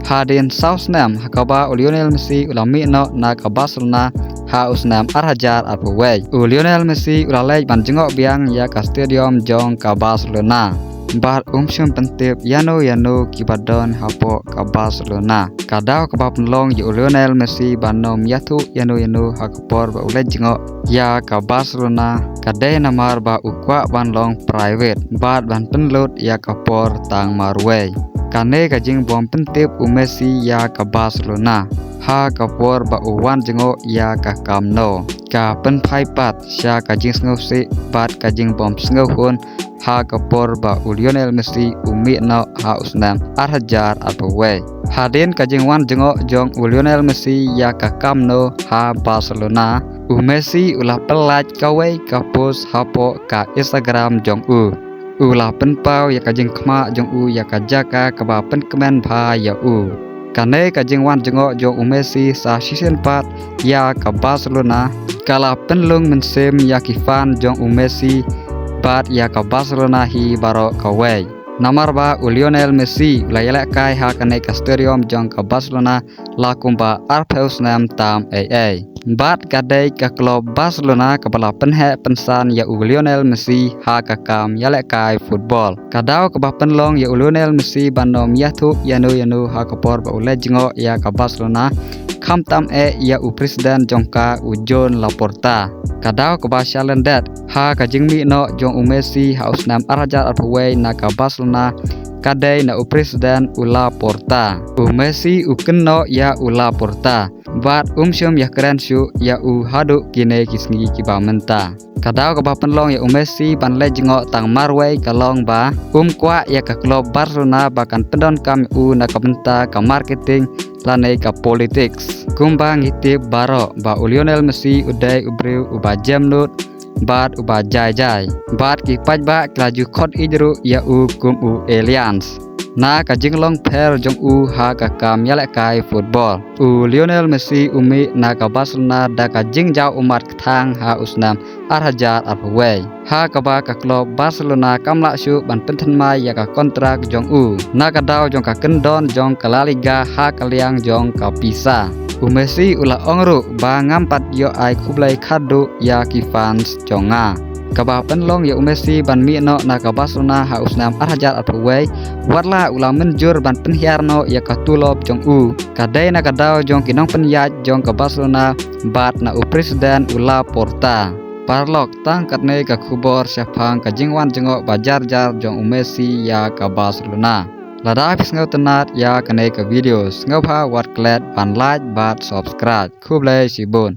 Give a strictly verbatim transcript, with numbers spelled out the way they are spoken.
Hadien saw snem ha kaba u Lionel Messi u la mih noh na ka Barcelona ha u snem ar hajar arphew wei, u Lionel Messi u la leit ban jngoh biang ïa ka stadium jong ka Barcelona. Bad um shym pyntip ïano ïano kiba don hapoh ka Barcelona. Ka daw kaba pynlong ïa u Lionel Messi ban ym ïathuh ïano ïano ha ka por ba u leit jngoh ïa ka Barcelona ka dei namar ba u kwah ban long private bad ban pynlut ïa ka por tang marwei. Kane ka jingbym pyntip u Messi ïa ka Barcelona ha ka por ba u wan jngoh ïa ka Camp Nou ka pynphai pat sha ka jingsngewsih bad ka jingbym sngewhun ha ka por ba u Lionel Messi u mih noh ha u snem ar hajar arphew wei. Hadien ka jingwan jngoh jong u Lionel Messi ïa ka Camp Nou ha Barcelona, u Messi u la pyllait kawei ka post hapoh ka Instagram jong u. U la pynpaw ïa ka jingkhmih jong u ïa ka jaka kaba pynkmen bha ïa u. Kane ka jingwan jngoh jong u Messi sa shisien pat ïa ka Barcelona ka la pynlung mynsiem ïa ki fan jong u Messi bad ïa ka Barcelona hi baroh kawei. Namar ba u Lionel Messi u la ïalehkai ha kane ka stadium jong ka Barcelona la kumba arphew snem tam ei ei. Bad ka dei ka klub Barcelona kaba la pynheh pynsan ïa u Lionel Messi ha ka kam ïalehkai football. Ka daw kaba pynlong ïa u Lionel Messi ban ym ïathuh ïano ïano ha ka por ba u leit jngoh ïa ka Barcelona, khamtam eh ïa u president jong ka, u Joan Laporta. Ka daw kaba shalyndet ha ka jingmih noh jong u Messi ha u snem ar hajar arphew wei na ka Barcelona ka dei na u president u Laporta. U Messi u kynnoh ïa u Laporta bad um shym ïakren shuh ïa u haduh kine ki sngi kiba mynta. Ka daw kaba pynlong ïa u Messi ban leit jngoh tang marwei ka long ba um kwah ïa ka klub Barcelona ba kan pyndonkam ïa u na ka bynta ka marketing lane ka politics. Kumba ngi tip baroh ba u Lionel Messi u dei u briew uba jemnud bad uba jai jai. Bad ki paidbah ki la ju khot ïeit ruh ïa u kum u aliens na ka jinglong pher jong u ha ka kam ïalehkai football. U Lionel Messi u mih na ka Barcelona da ka jingjaw ummat kthang ha u snem ar hajar arphew wei. Ha kaba ka klub Barcelona kam lah shuh ban pynthymmai ïa ka kontrak jong u na ka daw jong ka kyndon jong ka La Liga ha ka liang jong ka pisa. U Messi u la ong ruh ba ngam pat ïoh ai khublei khatduh ïa ki fans jong nga. Kaba pynlong ïa u Messi ban mih noh na ka Barcelona ha u snem ar hajar arphew wei, watla u la mynjur ban pynhiar noh ïa ka tulop jong u, ka dei na ka daw jong ki nongpynïaid jong ka Barcelona bad na u president u Laporta. Paralok, tang katne ka khubor shaphang ka jingwan jngoh ba jar jar jong u Messi ïa ka Barcelona. Lada phi sngewtynnad ïa kane ka video, sngewbha wat klet ban like bad subscribe. Khublei shibun.